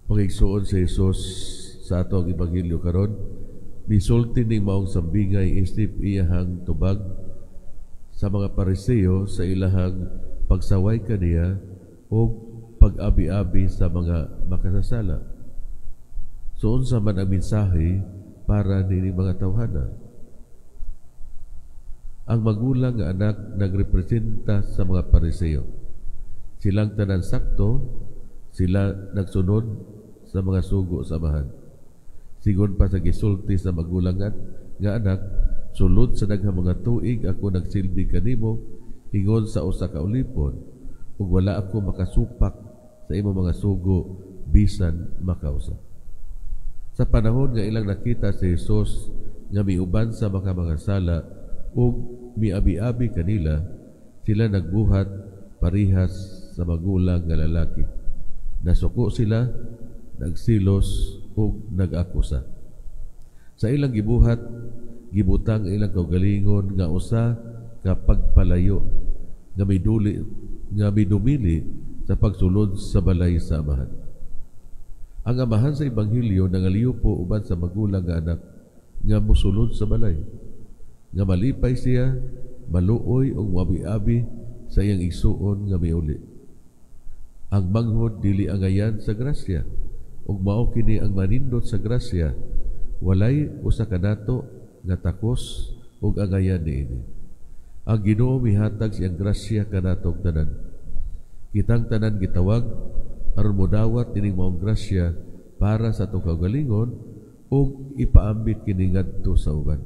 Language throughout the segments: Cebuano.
Mga igsuon, si Jesus sa ato ang Ebanghelyo karon misulti ning maong sambingay isip iyahang tubag sa mga Pariseo sa ilahang pagsaway kaniya o pag-abi-abi sa mga makasasala. So unsa man ang mensahe para nining mga tawhana? Ang magulang nga anak nagrepresenta sa mga Pariseo. Silang tanan sakto, sila nagsunod sa mga sugo sa Amahan. Sigon pa sa gisulti sa magulang nga anak, "Sulod sa daghang mga tuig ako nagsilbi kanimo ingon sa usa ka ulipon ug wala ako makasupak sa imong mga sugo bisan makausa." Sa panahon nga ilang nakita si Jesus nga miuban sa mga sala ug miabi-abi kanila, sila nagbuhat parihas sa magulang nga lalaki. Nasuko sila, nagsilos ug nag-akusa. Sa ilang gibuhat, gibutang ilang kaugalingon nga usa ka pagpalayo nga miduli nga midumili sa pagsulod sa balay sa Amahan. Ang Amahan sa Ebanghelyo nangaliupo uban sa magulang nga anak nga mosulod sa balay. Nga malipay siya, maluoy ug moabi-abi sa iyang igsuon nga miuli. Ang manghod dili angayan sa grasya ug mao kini ang manindot sa grasya. Walay usa kanato nga takos ug angayan niini. Ang Ginoo mihatag siyang grasya kanatong tanan. Kitang tanan gitawag aron modawat ining maong grasya para sa atong kaugalingon ug ipaambit kini ngadto sa uban.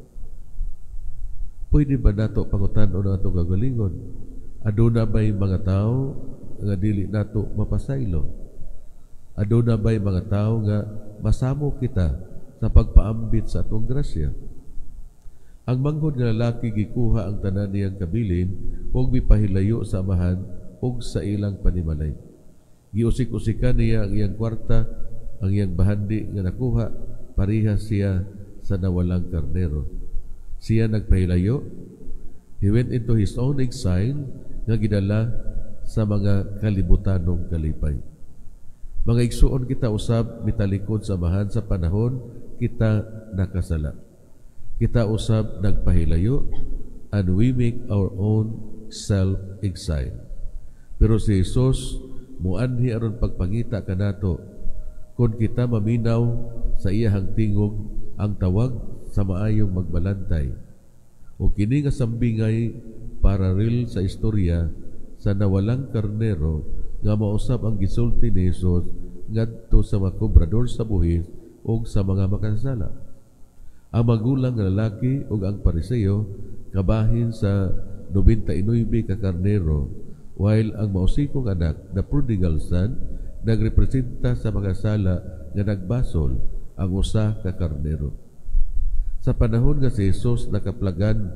Pwede ba nato pangutan-on ang atong kaugalingon? Aduna ba'y mga tao nga dili nato mapasaylo? Aduna ba'y mga tao nga masamo kita sa pagpaambit sa atong grasya? Ang manghod nga lalaki gikuha ang tanan niyang kabilin ug mipahilayo sa amahan ug sa ilang panimalay. Giusik-usikan niya ang iyang kwarta, ang iyang bahandi nga nakuha, pareha siya sa nawalang karnero. Siya nagpahilayo. He went into his own exile nga gidala sa mga kalibutanong kalipay. Mga igsuon, kita usab mitalikod sa Amahan sa panahon kita nakasala. Kita usab nagpahilayo and we make our own self-exile. Pero si Jesus muanhi aron pagpangita kanato kung kita maminaw sa iyahang tingog, ang tawag sa maayong magbalantay. O kini nga sambingay parallel sa istorya sa nawalang karnero nga mausab ang gisulti ni Jesus ngadto sa mga kobrador sa buhis ug sa mga makasasala. Ang magulang nga lalaki ug ang Pariseo kabahin sa 99 ka karnero, while ang mausikong anak, the prodigal son, nagrepresenta sa mga sala nga nagbasol ang usa ka karnero. Sa panahon nga si Jesus nakaplagan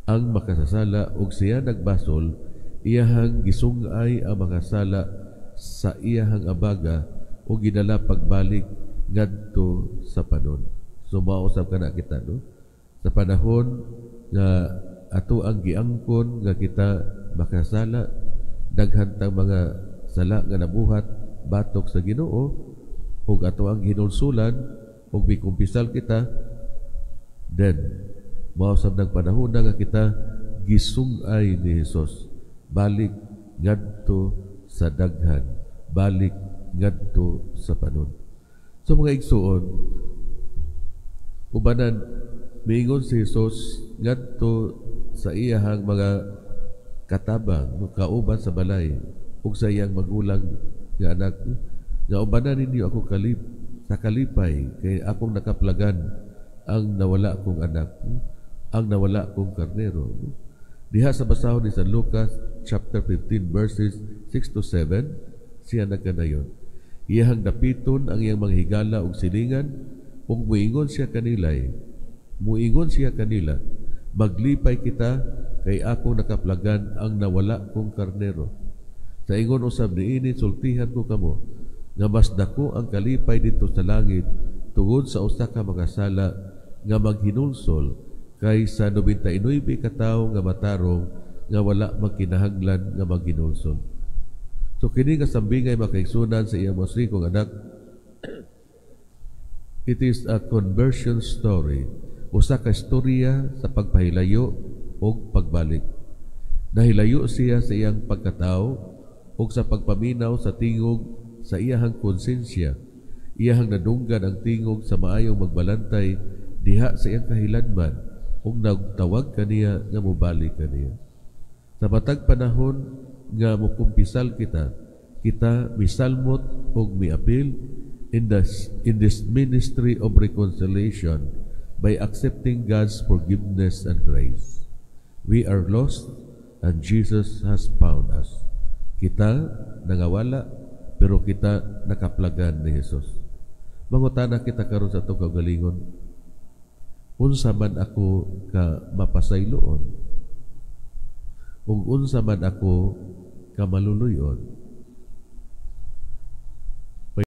ang makasasala ug siya nagbasol, iyahang gisungay ang mga sala sa iyahang abaga ug gidala pagbalik ngadto sa panon. So mausab kana kita, no? Sa panahon nga ato ang giangkon nga kita makasala, daghan tang mga sala nga nabuhat batok sa Ginoo ug ato ang hinulsulan ug mikumpisal kita, then mausab ng panahon na nga kita gisungay ni Jesus balik ngadto sa daghan, balik ngadto sa panon. So mga igsuon, ubanan miingon si Jesus ngadto sa iyahang mga katabang, no, kauban sa balay ug sa iyang magulang nga anak nga ubanan ninyo ako kalip sa kalipay kay akong nakaplagan ang nawala kong anak, ang nawala kong karnero. Diha sa basahon ni San Lucas chapter 15 verses 6 to 7, siya nagkanayon. Iyahang dapiton ang iyang mga higala ug silingan ug muingon siya kanila, "Maglipay kita kay akong nakaplagan ang nawala kong karnero." Sa ingon usab niini, sultihan ko kamo nga mas dako ang kalipay didto sa langit tungod sa usa ka makasala nga maghinulsol kaysa 99 ka tawo nga matarong nga wala magkinahanglan nga maghinulsol. So kini nga sambingay, makaigsunan, sa iyang mausikong anak. It is a conversion story, usa ka istorya sa pagpahilayo ug pagbalik. Nahilayo siya sa iyang pagkatao ug sa pagpaminaw sa tingog sa iyahang konsensya. Iyahang nadunggan ang tingog sa maayong magbalantay diha sa iyang kahilanman ug nagtawag kaniya nga mobalik kaniya. Sa matag panahon nga mokumpisal kita, kita misalmot ug miapil in this ministry of reconciliation by accepting God's forgiveness and grace. We are lost and Jesus has found us. Kita nangawala, pero kita nakaplagan ni Jesus. Mangutana kita karon sa atong kaugalingon, unsa man ako ka mapasayloon ug unsa man ako ka maluluyon?